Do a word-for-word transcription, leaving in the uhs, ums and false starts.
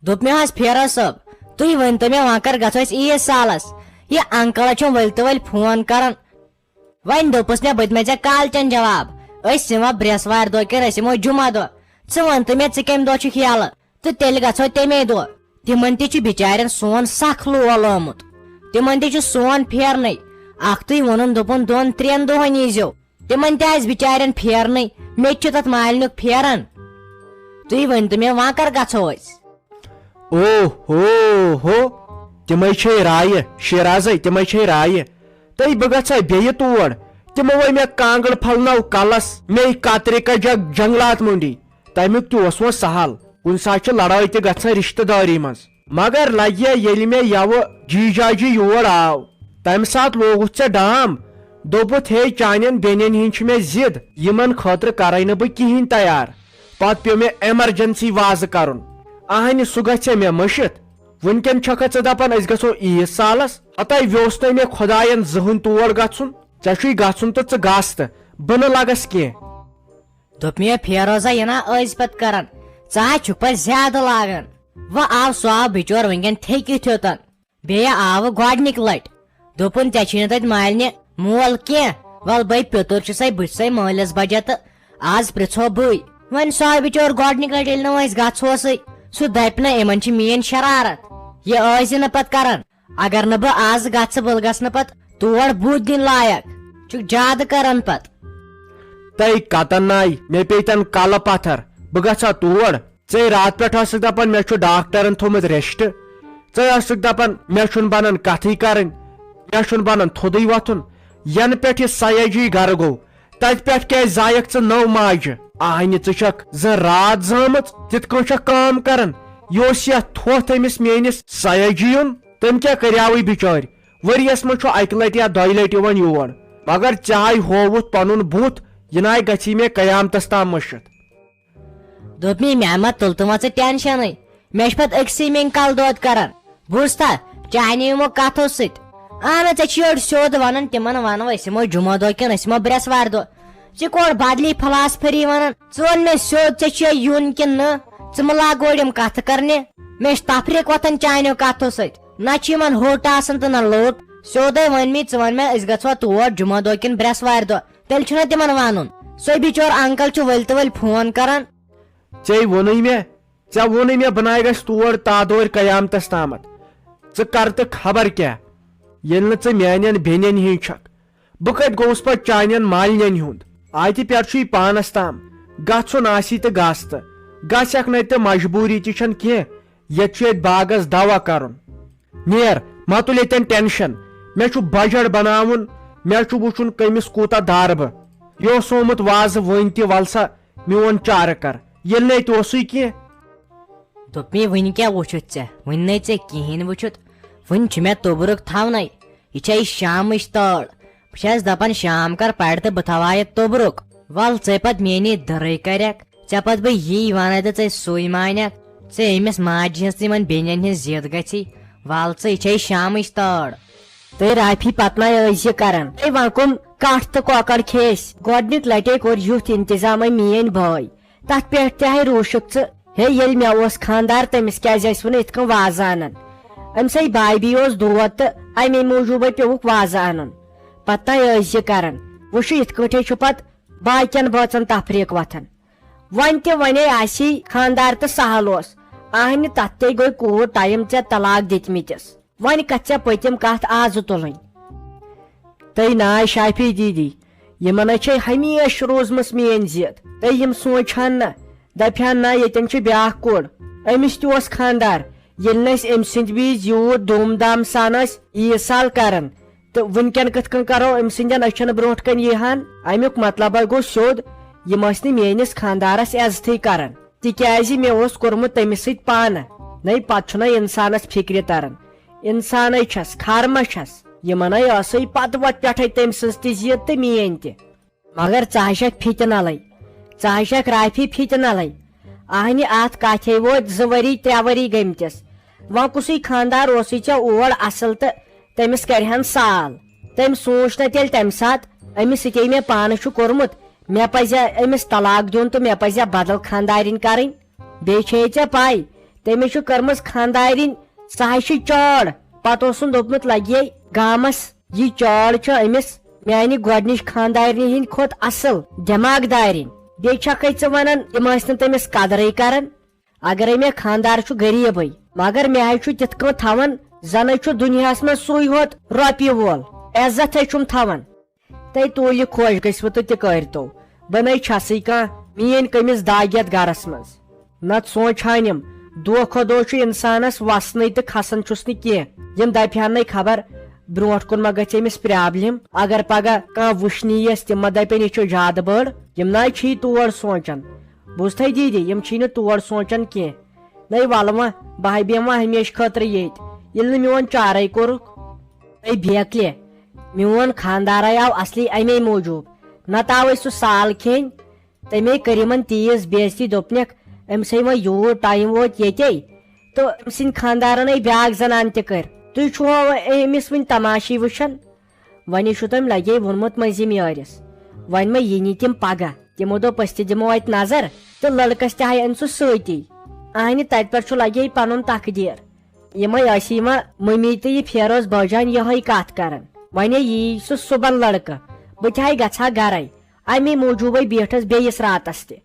دوٚپ مےٚ حظ، فیروز صٲب، تُہۍ ؤنۍ تو مےٚ، وۄنۍ کر گژھو أسۍ عیٖد سالس؟ یہِ انکل چھُم ؤلۍ تہٕ ؤلۍ فون کران۔ وۄنۍ دوٚپُس مےٚ، بہٕ دِمے ژےٚ کالچن جواب، أسۍ یِمو برٛٮ۪سوارِ دۄہ کِنہٕ أسۍ یِمو جمعہ دۄہ؟ ژٕ وَن تہٕ مےٚ، ژٕ کَمہِ دۄہ چھُکھ یَلہٕ؟ تہٕ تیٚلہِ گژھو تَمے دۄہ۔ تِمن تہِ چھُ بِچارٮ۪ن سون سخ لول آمُت۔ تِمن تہِ چھُ سون پھیرنٕے۔ اکھتُے ووٚنُن، دوٚپُن، دۄن ترٛٮ۪ن دۄہن ییٖزیو۔ تِمن تہِ آسہِ بِچارٮ۪ن پھیرنٕے، مےٚ تہِ چھُ تتھ مالنیُک پھیران۔ تُہۍ ؤنۍ تو مےٚ، وۄنۍ کر گژھو أسۍ؟ او ہو ہو، تِمے چھے رایہِ، شیرازے، تِمے چھے رایہِ۔ تہٕ بہٕ گژھٕ ہا بیٚیہِ تور۔ تِمو وٲے مےٚ کانٛگٕر پھلنو کلس، مے کترِ کجک جنگلات مٔنڈی۔ تمیُک تہِ اوس وۄنۍ سہل، کُنہِ ساتہٕ چھِ لڑٲے تہِ گژھان رشتہٕ دٲری منٛز۔ مگر لگہِ ییٚلہِ مےٚ یوٕ جی جاجی یور آو، تمہِ ساتہٕ لوگُتھ ژےٚ ڈام، دوٚپُتھ، ہے، چانٮ۪ن بیٚنٮ۪ن ہِنٛدۍ چھِ مےٚ ضد، یِمن خٲطرٕ کرے نہٕ بہٕ کِہیٖنۍ تیار۔ پتہٕ پیوٚو مےٚ ایمرجنسی وازٕ کرُن۔ اہنہِ، سُہ گژھِ مےٚ مٔشِتھ۔ وٕنکٮ۪ن چھکھا ژٕ دپان أسۍ گژھو عیٖد سالس؟ ہتاے ویوٚژھ نَے مےٚ خۄداین زٕہٕنۍ تور گژھُن۔ ژےٚ چھُے گژھُن تہٕ ژٕ گژھ تہٕ بہٕ نہٕ لگس کینٛہہ۔ دوٚپ مےٚ، فیروزا، یہِ نا ٲسۍ پتہٕ کران، ژٕ ہا چھُکھ پتہٕ زیادٕ لاگان۔ وۄنۍ آو سُہ آو بِچور وٕنکٮ۪ن تھیٚکِتھ ہیوٚتن۔ بیٚیہِ آوٕ گۄڈنِک لٹہِ۔ دوٚپُن، ژےٚ چھُے نہٕ تتہِ مالنہِ مول کینٛہہ۔ ول بے پیوٚتُر چھُسے، بہٕ چھُسے مٲلِس بجہ تہٕ آز پرژھو بٕے۔ وۄنۍ سُہ آو بِچور گۄڈنِک لٹہِ، ییٚلہِ نہٕ وۄنۍ أسۍ گژھوسٕے۔ سُہ دپہِ نہ، یِمن چھِ میٲنۍ شرارت۔ یہِ ٲسۍ زِ نہٕ پتہٕ کران۔ اگر نہٕ بہٕ آز گژھٕ، بہٕ گژھٕ نہٕ پتہٕ تور بُتھ دِنۍ لایق۔ چھُکھ زیادٕ کران پتہٕ۔ تَے کتن ناے، مےٚ پیٚیہِ تن کلہٕ پتھر، بہٕ گژھٕ ہا تور۔ ژے راتہٕ پٮ۪ٹھ ٲسٕکھ دپان مےٚ چھُ ڈاکٹرن تھوٚومُت ریسٹ۔ ژے ٲسٕکھ دپان مےٚ چھُنہٕ بنان کتھٕے کرٕنۍ، مےٚ چھُنہٕ بنان تھوٚدُے وۄتھُن۔ ینہٕ پٮ۪ٹھ یہِ سیاجی گرٕ گوٚو، تتہِ پٮ۪ٹھ کیازِ زایکھ ژٕ نٔو ماجہِ؟ آہنہِ، ژٕ چھکھ زن راتھ زامٕژ، تِتھ کٔنۍ چھکھ کٲم کران۔ یہِ اوس یتھ تھوٚتھ أمِس میٲنِس سیاجی یُن۔ تٔمۍ کیٛاہ کریاوٕے بِچٲرۍ؟ ؤریس منٛز چھُ اکہِ لٹہِ یا دۄیہِ لٹہِ یِوان یور، مگر ژےٚ ہاے ہووُتھ پنُن بُتھ، یہِ ناے گژھی مےٚ قیامتس تام مٔشِتھ۔ دوٚپ مےٚ، مےٚ ما تُل تہٕ وۄنۍ ژٕ ٹینشنٕے؟ مےٚ چھِ پتہٕ أکسٕے مینۍ کلہٕ دود کران۔ بوٗزتھا، چانیو یِمو کتھو سۭتۍ۔ اہن، ژےٚ چھِ یورٕ سیوٚد ونان، تِمن ونو أسۍ یِمو جمعہ دۄہ کِنہٕ أسۍ یِمو برٛٮ۪سوارِ دۄہ۔ ژےٚ کوٚر بدلی فلاسفری ونان؟ ژٕ وَن مےٚ سیوٚد، ژےٚ چھُیا یُن کِنہٕ نہٕ؟ ژٕ مہٕ لاگ گۄڈٕ یِم کتھٕ کرنہِ۔ مےٚ چھِ تفریٖق وۄتھان چانیو کتھو سۭتۍ۔ نہ چھِ یِمن ہوٚٹ آسان تہٕ نہ لوٚٹ۔ سیوٚدے وَن مےٚ، ژٕ وَن مےٚ، أسۍ گژھوا تور جمعہ دۄہ کِنہٕ برٛٮ۪سوارِ دۄہ؟ تیٚلہِ چھُنہ تِمن وَنُن، سُے بِچور انکل چھُ ؤلۍ تہٕ ؤلۍ فون کران۔ ژےٚ ووٚنُے مےٚ، ژےٚ ووٚنُے مےٚ، بہٕ ناے گژھِ تور تادورِ قیامتس تامتھ۔ ژٕ کر تہٕ خبر کیٛاہ، ییٚلہِ نہٕ ژٕ میانٮ۪ن بیٚنٮ۪ن ہِنٛز چھکھ۔ بہٕ کتہِ گوٚوُس پتہٕ چانٮ۪ن مالنٮ۪ن ہُنٛد؟ اتہِ پٮ۪ٹھ چھُے پانس تام۔ گژھُن آسی تہٕ گژھ تہٕ۔ گژھکھ نَے تہٕ مجبوٗری تہِ چھَنہٕ کینٛہہ، ییٚتہِ چھُ ییٚتہِ باغس دوا کرُن۔ نیر، مہ تُل ییٚتٮ۪ن ٹینشن۔ مےٚ چھُ بجٹ بناوُن، مےٚ چھُ وٕچھُن کٔمِس کوٗتاہ دارٕ بہٕ۔ یہِ اوس آمُت وازٕ وٕنۍ تہِ، ول سا میون چارٕ کر، ییٚلہِ نَے تہِ اوسُے کینٛہہ۔ دوٚپ مےٚ، وٕنہِ کیٛاہ وٕچھُتھ ژےٚ؟ وٕنہِ نَے ژےٚ کِہیٖنۍ وٕچھُتھ۔ وٕنہِ چھُ مےٚ توٚبرُک تھاونَے۔ یہِ چھےٚ شامٕچ تٲڑ۔ بہٕ چھَس دَپان، شام کَر پَرِ تہٕ بہٕ تھاوہا یہِ توٚبرُک۔ وَل، ژَے پَتہٕ میٛٲنی دٕرٕے کَرٮ۪کھ۔ ژےٚ پَتہٕ بہٕ یی وَنَے تہٕ ژَے سُے مانٮ۪کھ۔ ژےٚ أمِس ماجہِ ہِنٛز تہٕ یِمَن بیٚنٮ۪ن ہِنٛز ضِد گژھی۔ وَل ژٕ، یہِ چھےٚ شامٕچ تٲڑ۔ تہٕ رافی پتنہ ٲسۍ یہِ کران۔ تہٕ وۄنۍ کٕم کٹھ تہٕ کۄکر کھیٚے أسۍ؟ گۄڈنِکۍ لٹے کوٚر یُتھ انتظام أمۍ میٲنۍ بٲے۔ تتھ پٮ۪ٹھ تہِ ہے روٗشُکھ ژٕ۔ ہے، ییٚلہِ مےٚ اوس خانٛدار، تٔمِس کیازِ ٲسوٕ نہٕ یِتھ کٔنۍ وازٕ انان؟ أمۍ سٕے بایبی اوس دود تہٕ امے موٗجوٗبے پیوٚوُکھ وازٕ انُن۔ پتنہ ٲسۍ یہِ کران۔ وٕچھِو، یِتھ کٲٹھۍ چھُ پتہٕ باقین بٲژن تفریٖق وۄتھان۔ وۄنۍ تہِ ونے آسی خانٛدار تہٕ سہل اوس۔ آہنہِ، تتھ تے گوٚو کوٗر ٹایم ژےٚ طلاق دِتمٕتِس۔ وۄنۍ کتھ ژےٚ پٔتِم کتھ آزٕ تُلٕنۍ؟ تٔے ناے شافی دیدی، یِمن ہے چھے ہمیشہِ روٗزمٕژ میٲنۍ ضد۔ تہٕ یِم سونٛچہٕ ہن نہ، دپہِ ہن نہ، ییٚتٮ۪ن چھُ بیٛاکھ کوٚر، أمِس تہِ اوس خانٛدار۔ ییٚلہِ نہٕ أسۍ أمۍ سٕنٛدِ وِزِ یوٗت دوٗم دام سان ٲسۍ عیٖد سال کران، تہٕ وٕنکٮ۪ن کِتھ کٔنۍ کرو أمۍ سٕنٛدٮ۪ن أچھن برونٛٹھ کنہِ یہِ ہن؟ امیُک مطلب ہے گوٚو سیوٚد، یِم ٲسۍ نہٕ میٲنِس خانٛدارس عزتھٕے کران، تِکیازِ مےٚ اوس کوٚرمُت تٔمِس سۭتۍ پانہٕ۔ نَے پتہٕ چھُنہ انسانس فکرِ تران۔ انسانٕے چھس، خر ما چھس؟ یِمن ہے ٲسٕے پتہٕ وتہٕ پٮ۪ٹھے تٔمۍ سٕنٛز تہِ ضد تہٕ میٲنۍ تہِ۔ مگر ژٕ ہا چھکھ فِتنلٕے، ژٕ ہا چھکھ رافی فِتنلٕے۔ اہنہِ، اتھ کتھے وٲتۍ زٕ ؤری، ترٛےٚ ؤری گٔمتِس۔ وۄنۍ کُسٕے خانٛدار اوسُے ژےٚ اور اصل تہٕ تٔمِس کرِہن سال؟ تٔمۍ سوٗنچ نہ تیٚلہِ تمہِ ساتہٕ، أمِس سۭتۍ مےٚ پانہٕ چھُ کوٚرمُت، مےٚ پزِ أمِس طلاق دیُن تہٕ مےٚ پزِ بدل خانٛدارِنۍ کرٕنۍ۔ بیٚیہِ چھے ژےٚ پَے، تٔمِس چھُ کٔرمٕژ خانٛدارِنۍ سۄ ہَے چھِ چٲڑ۔ پتہٕ اوسُن دوٚپمُت لگے گامس، یہِ چٲڑ چھِ أمِس میانہِ گۄڈٕنِچ خانٛدارنہِ ہِنٛدِ کھۄتہٕ اصل، دٮ۪ماغ دارِنۍ۔ بیٚیہِ چھکھے ژٕ ونان تِم ٲسۍ نہٕ تٔمِس قدرٕے کران؟ اگرے مےٚ خانٛدار چھُ غریٖبٕے، مگر مےٚ ہَے چھُ تِتھ کٔنۍ تھاوان زنٕے چھُ دُنیاہس منٛز سُے ہوت رۄپیہِ وول، عزت ہے چھُم تھاوان۔ تہٕ تُہۍ یہِ خۄش گٔژھِو تہٕ تہِ کٔرۍتو، بہٕ نَے چھَسٕے کانٛہہ، میٛٲنۍ کٔمِس داگ یَتھ گَرَس منٛز۔ نَتہٕ سونٛچہٕ ہانٮ۪م، دۄہ کھۄتہٕ دۄہ چھُ اِنسانَس وَسنٕے تہٕ کھسان چھُس نہٕ کینٛہہ۔ یِم دَپہِ ہَن نَے خبر برٛونٛٹھ کُن ما گژھِ أمِس پرٛابلِم، اگر پَگاہ کانٛہہ وٕچھنی یَس تِم ما دَپن یہِ چھُ زیادٕ بٔڑ۔ یِم نَے چھِی تور سونٛچان۔ بوٗزتھَے دیٖدی، یِم چھِی نہٕ تور سونٛچان کینٛہہ۔ نَے وَلہٕ وۄنۍ، بہٕ ہَے بیٚہمہٕ وۄنۍ ہمیشہٕ خٲطرٕ ییٚتۍ، ییٚلہِ نہٕ میون چارَے کوٚرُکھ۔ اے بیکلہِ، میون خاندارے آو اصلی امے موٗجوٗب، نتہٕ آوے سُہ سال کھیٚنۍ۔ تٔمے کٔر یِمن تیٖژ بے عزتی، دوٚپنکھ، أمِس ہے وۄنۍ یوٗت ٹایم ووت ییٚتے، تہٕ أمۍ سٕنٛدۍ خاندارن ہے بیٛاکھ زنان تہِ کٔر۔ تُہۍ چھِوا أمِس وٕنہِ تماشے وٕچھان؟ وۄنۍ چھُ تٔمۍ لگے ووٚنمُت مٔنٛزِم یٲرِس، وۄنۍ ما یِنی تِم پگاہ؟ تِمو دوٚپ، أسۍ تہِ دِمو اتہِ نظر، تہٕ لڑکس تہِ ہاے أنۍ سُہ سۭتی۔ اہنہِ تتہِ پٮ۪ٹھ چھُ لگے پنُن تقدیر۔ یِمے ٲسی وۄنۍ مٔمی تہٕ یہِ فیروز بٲجان یِہوٚے کتھ کران۔ وۄنۍ یی سُہ صُبحن لڑکہٕ، بہٕ تہِ ہاے گژھٕ ہا گرے۔ امی موٗجوٗبے بیٖٹھٕس بیٚیِس راتس تہِ۔